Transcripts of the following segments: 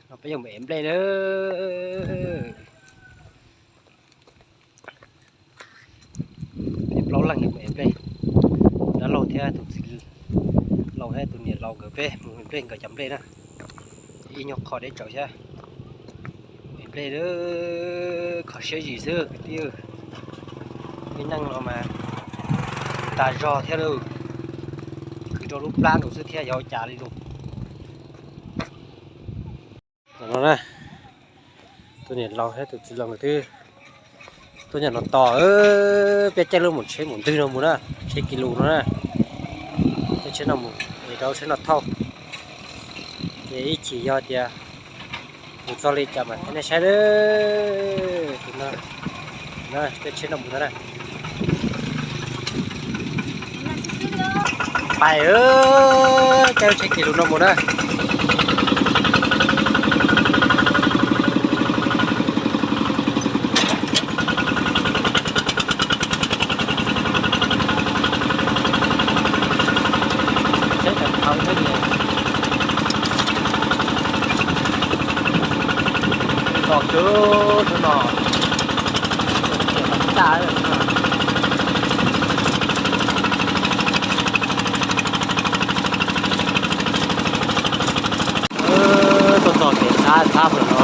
Peb yuav mus ev nplej na. Peb plaub leeg yuav mus ev nplej. Dab laug thiab tus txiv laus thiab tus niam laus nkawd peb mus ev nplej, nkawd cov nplej na. Ib nyuag qho deb tsawv thiab. Mus ev nplej, kho siab zim xwb kwv tij. Ib neej no mas tas zog thiab lauj, kwv rau lub plab nkaus xwb thiab yog ua cas li lauj. No na, tus niam laus thiab tus txiv laus nkawd twb tuaj nyob no tos, peb caij lub mus tsheb mus ntwg no mus na, tsheb kis lus no na. Caij tsheb no mus es rau tsheb no thauj. Ces ib chim yog tias mus txog li cas mas thiaj nej saib na. Tus no, caij tsheb no mus no na. Pais, caij tsheb kis lus no mus na. Tsheb tawm dhawv thiab li. Los kawg no, txaj. Tuaj txog kev txhab txhab no,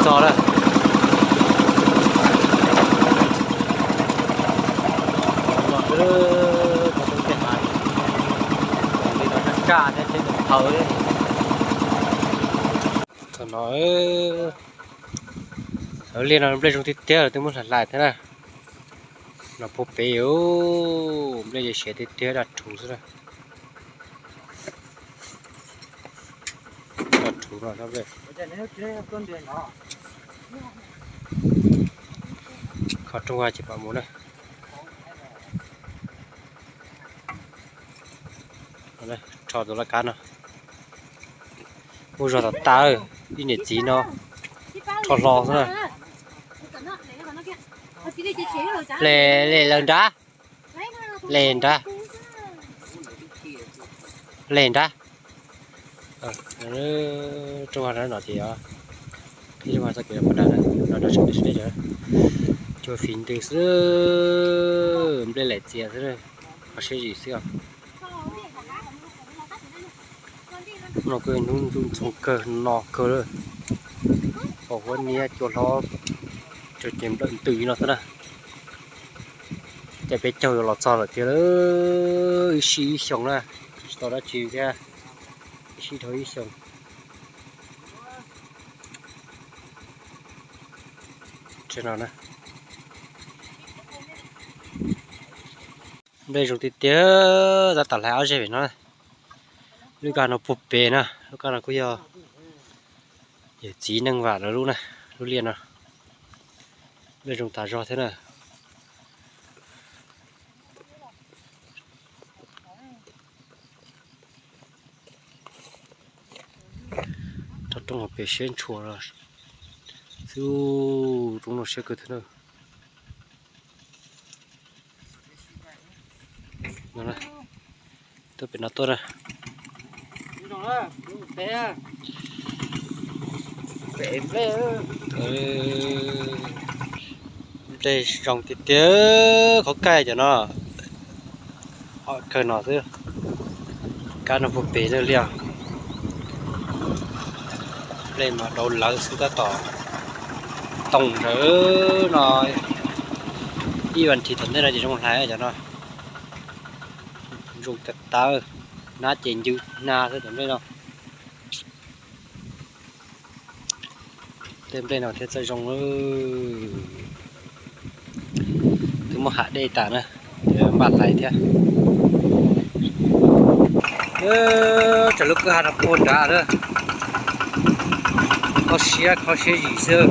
txog lawm. Thaum no, thaum liaj no nplej zoo tiag tiag, twb muab hlais hlais thiab na. No puag pem, nplej siav tiag tiag, daj rhuv xwb na. Daj rhuv no, kho rooj vag ces mam mus na. Rho tus laj kab no. Muaj zog tas tas, ib niam txiv no rho hlo xwb na. Le, le lawv nrab, le nrab, le nrab. Rooj vag no ces yog qhib rooj vag txoj kev no puag nram, no rau tseem ntws, cua fiv ntws xwb, nplej laim txias xwb, kho siab zim xwb os. No kuj hnub ntxoov kawg no kawg lawm, pom huab niab cua hlob, ces nplawm ntws no xwb na. Ces peb caug yuav los txog lawm tiag, ib sij ib xyoos na, tsis tau dab tsi thiab, ib sij dhau ib xyoos. Nplej zoo tiag tiag, tab tom hlais ob zeg pem no. Lub kab no puag pem na, lub kab no kuj yog yawm txiv Neej Vam lawv lub na, lub liaj no. Nplej zoo tas zog thiab na. Roob no pem siab ntshua xwb, roob no siab kawg thiab na. Tuaj pem no tuaj na. Nplej zoo tiag tiag, qhov kaj cov no, kawg no xwb. Kab no puag pem lawm li os. Nplej mas dau lawv xwb, tab tom toom ntawd no, ib vas thiv tom ntej no ces zoo hlais cov no. Zoo tas tas, nab ces ncw hnab xwb tom ntej no. Tej nplej no thiaj txawj zoo. Twb muab hav dej tas na, npaj hlais thiab. Tsam lub kwj ha no puag nrad lawm, kho siab kho siab zim xwb.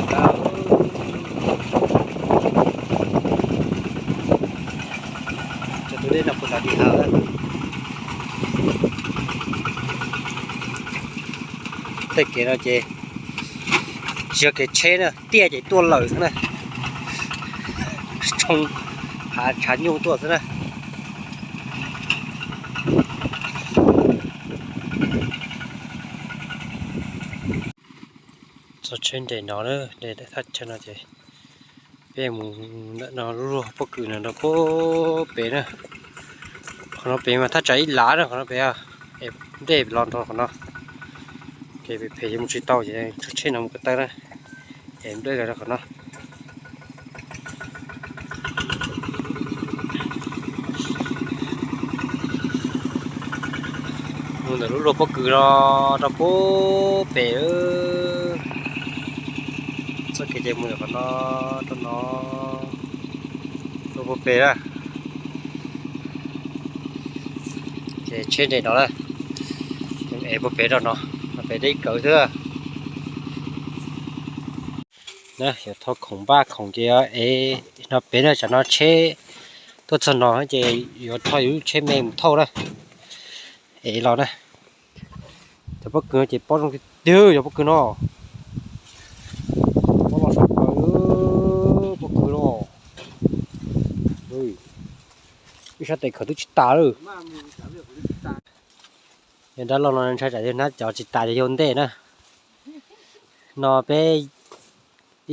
Tsam tus dej no puag nrad tim hav lawm. Tej kev no ces tsis yog kev tsheb na, tiaj ces tuaj lawm xwb na. Tshoo hav tshav nyuj tuaj xwb na. Tsheb nres no na, nres thaj chaw no ces peb mus ntawm no lub luag pob kws no rau puag pem na. Qhov no pem mas thaj tsam ib lav na, qhov no pem, es ntej los nrog qhov no. Ces pem phem ces mus tsis tau ces tso tsheb no mus ko taw na, es nplej los rau qhov no. Mus ntawm lub luag pob kws no rau puag pem. Txoj kev ces mus ntawm qhov no rau no, rau puag pem na. Ces tsheb nres no na, es puag pem rau no, pem deb kawg xwb. Na, yog thauj khoom npaj khoom ces ev no pem na, tsam no tsheb tuaj txog no ces yuav thauj yus lub tsheb me mus thauj na, ev los na. Cov pob kws no ces pob zoo tiag tiag, cov pob kws no. Pob los sab plaws, pob kws no. Ib sab tes khawb twb tsis tas lawm. Yog dab laug no ntshai tsam yawg hnab cov tsis tas ces yau ntej na. No peb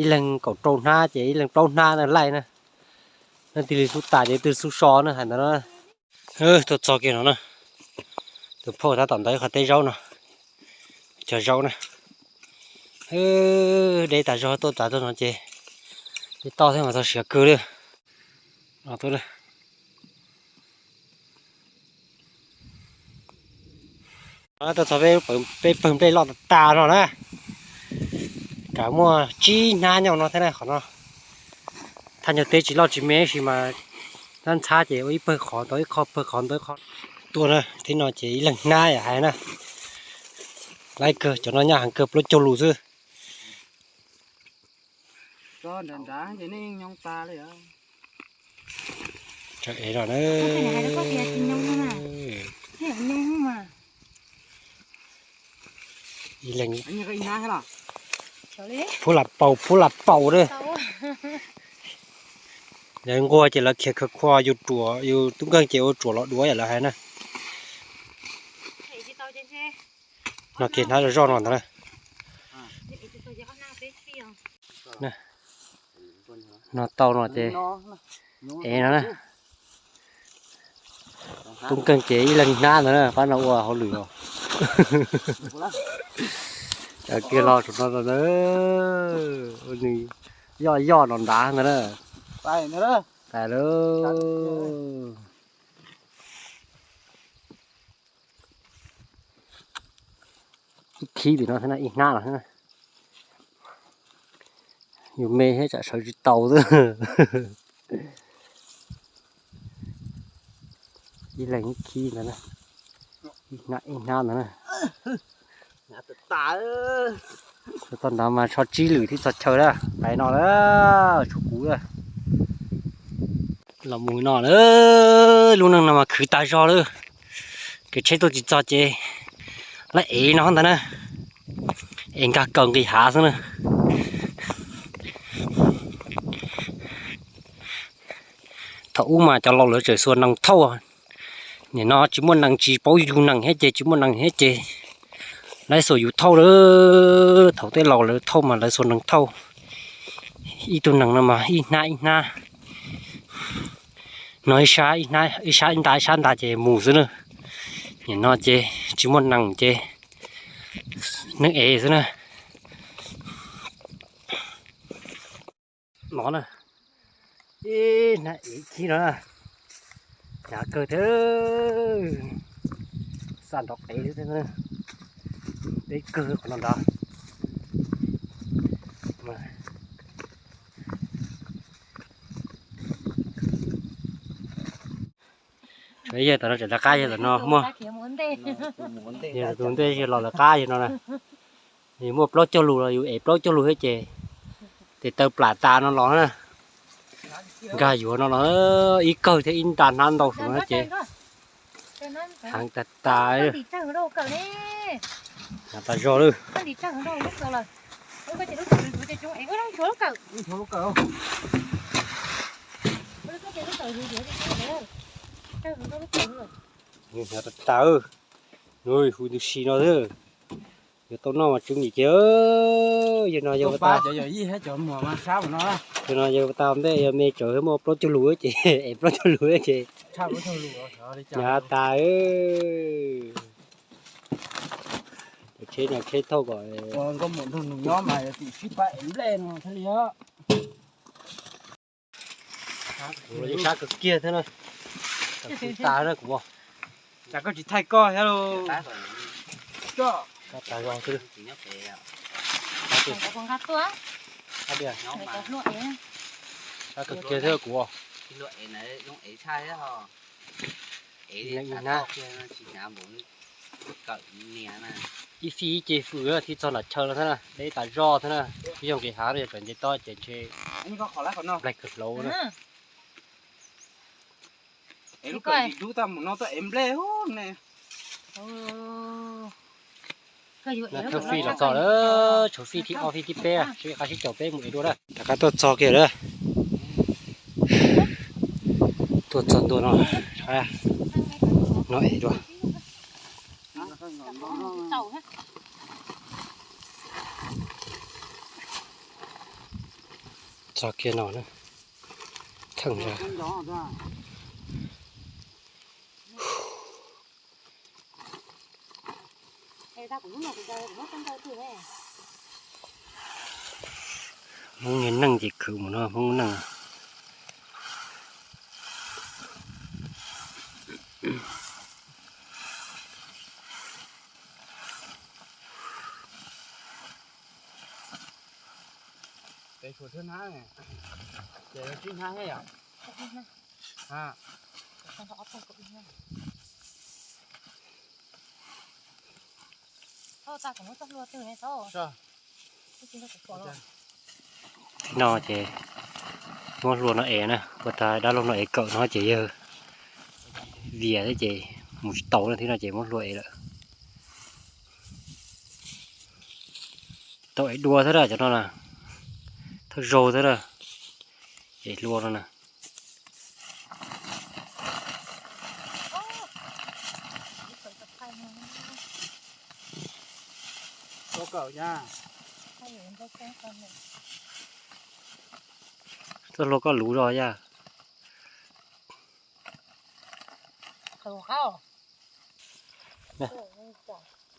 ib leeg kaum rau hnab ces ib leeg plaub hnab na laij na. Leej twg li xub tas ces leej twg xub so na, hais ntawd na. Tuaj txog kiag no na, tus phauj tab tom ntawd qhov teb zaub no, cog zaub na. Deb tas zog tuaj tas tuaj no ces deb toj thiab mas txog siav kawg li. Tuaj txog peb pawg nplej loj tas tas no na, kam muaj tsib hnab nyob no thiab na qhov no. Thaj nyuag teb tsis loj tsis me tab sis mas ntxhab ntxhab ces ua ib pawg qhov ntau ib qho, pawg qhov ntau ib qho. Tuaj na, thib no ces ib leeg hnab yam hais na. Laib kawg, cov no nyob heev kawg plaub caug lus xwb. Tso nrad nrad ces nej nyob tas li. Tso ev los na. Ib leeg pub lam paus pub lam paus na. Lawv nquag ces lawv khiav khawv khua, yus ruam yus tub nkeeg ces ua ruam los duav yam lawv hais na. No kiag hnab zoj zoj no ntag na. No tau no ces ev no na. Tub nkeeg ces ib leeg hnab ntawd na, pab no ua hauj lwm os. Cov kiag los saum no ntag, nws yoj yoj no nrad ntag na. Tas lawm. Ib khib tim no thiab na, ib hnab no thiab na. Yus me thiab tsam sawv tsis tau xwb. Ib leeg ib khib ntawd na, ib hnab ib hnab ntawd na. Txog nrad mas tsho tsib lwm thiaj txog chaw na, pais no na, tshuav kuv na. Los mus no na, lub neej no mas khwv tas zog lawm. Kev tsheb tuaj tsis txog ces lawv ev no ntag na, ev nkag kaw nqis hav xwb na. Thaum ub mas cov laus lawv tseem xuas nees thauj, nim no tsis muaj nees tsis paub yug nees thiab ces tsis muaj nees thiab ces lawv xuas yus thauj lawm. Thaum tej laus lawv thauj mas lawv xuas nees thauj, ib tug nees no mas ib hnab ib hnab, no ib sab ib nta ib sab nta ces mus xwb na. Nim no ces tsis muaj nees ces neeg ev xwb na. No na, ib hnab ev khib no na, hnyav kawg thiab, xaj nrov qev xwb, deb kawg qhov no nrad. Yog tom no tseem lawv qab, yog tom no muaj, yog tus ntej los lawv qab yog no na. Yus muaj plaub caug lus los yus ev plaub caug lus thiab ces tes taw plam tas no los na. Nkag yuav no los ib kawg thiab ib nta hnab ntau saum no ces heev tas tas. Hnyav tas zog lawm. Hnyav tas tas, hu tus si no xwb. Yuav tau noj mas tswv yim ces, yog no yog ua tau, yog no yog ua tau ntej yog me tsawv muaj plaub caug lus ces es plaub caug lus ces hnyav tas. Tsheb no tsheb thauj kom nkauj muam nrog nws nyob mas tim sib pab ev nplej no thiaj li. Kuv los yeej sab kawg kiag thiab na. Kuv tas na kuv. Cas koj tsis thaij koj thiab lauj? Sab tas zog xwb. Sab kawg kiag thiab kuv. Ib fij ib ce fwm thiab txog nram chaw no thiab na, deb tas zog thiab na, ib yoog kev hav no yog tawm nce toj ces ntshe nplaig kawg hlauv na. Thawj fij los txog lawm, tshuav fij thib ob fij thib peb, sib qab sib caum peb mus ev dua na. Rov qab tuaj txog kiag lawm. Tuaj txog ntua no, no ev dua. Txog kiag no na, theej zog. Hmoob niag neej ces khwv mus no Hmoob neej. Pem suav thwb hnab, ces tsib hnab thiab yom. No ces muab hlua no ev na, ua tas dab laug no ev kawm no ces yawg vias thiab ces mus tsis tau na, thiab no ces muab hlua ev lawm. Tau ev dua thiab na, cov no na, thawj zaug thiab na, ces hlua no na. Tuaj hlua koj luv zog yaj.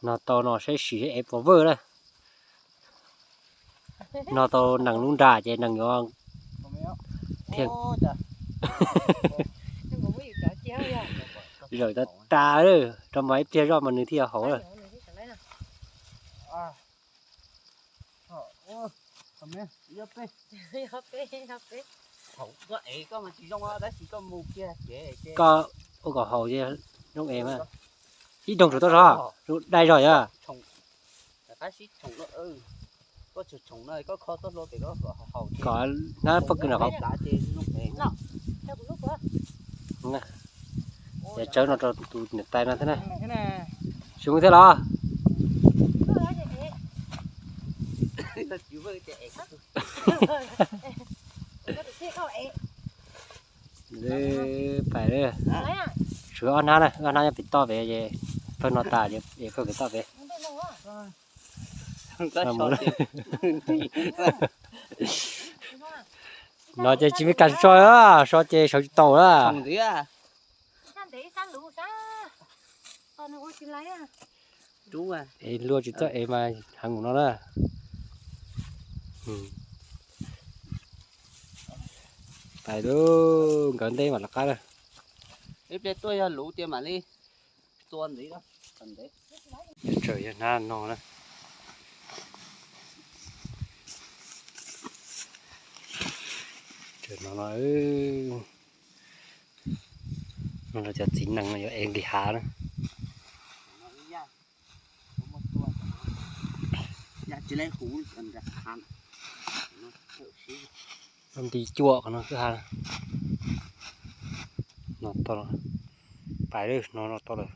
No tau no saib sim ev pov vwj na. No tau nees lub nra ces nees yuav thiaj zawm tas tas, rau mas ib pliag zoj mas nws thiaj haum lawm. Koj ua kom haum zoo ev mas. Ib doog tsuas tuaj zog, zoo dai zog yog. Kom hnab pob kws no qhov. Ces tsawb no rau tus niam tais no thiab na. Tsis mus thiab los? Pais, tshuav ob hnab na, ob hnab nyob pem toj pem, pawg no tas es pawg pem toj pem. No ces tsis me kas so, so ces sawv tsis tau na. Es luag tsis txawj ev mas heev mus no na. Pais lub nkawd nteb mam lawv qab na. Ib pliag tuaj yog luv tias mam li txua ntxiv. Tsaws yog hnab no na. Tsaws no no. No cov txiv nees no yuav ev nqis hav na. Nti cuaj qhov no kwj ha. No tau lawm. Pais lawm, no no tau lawm.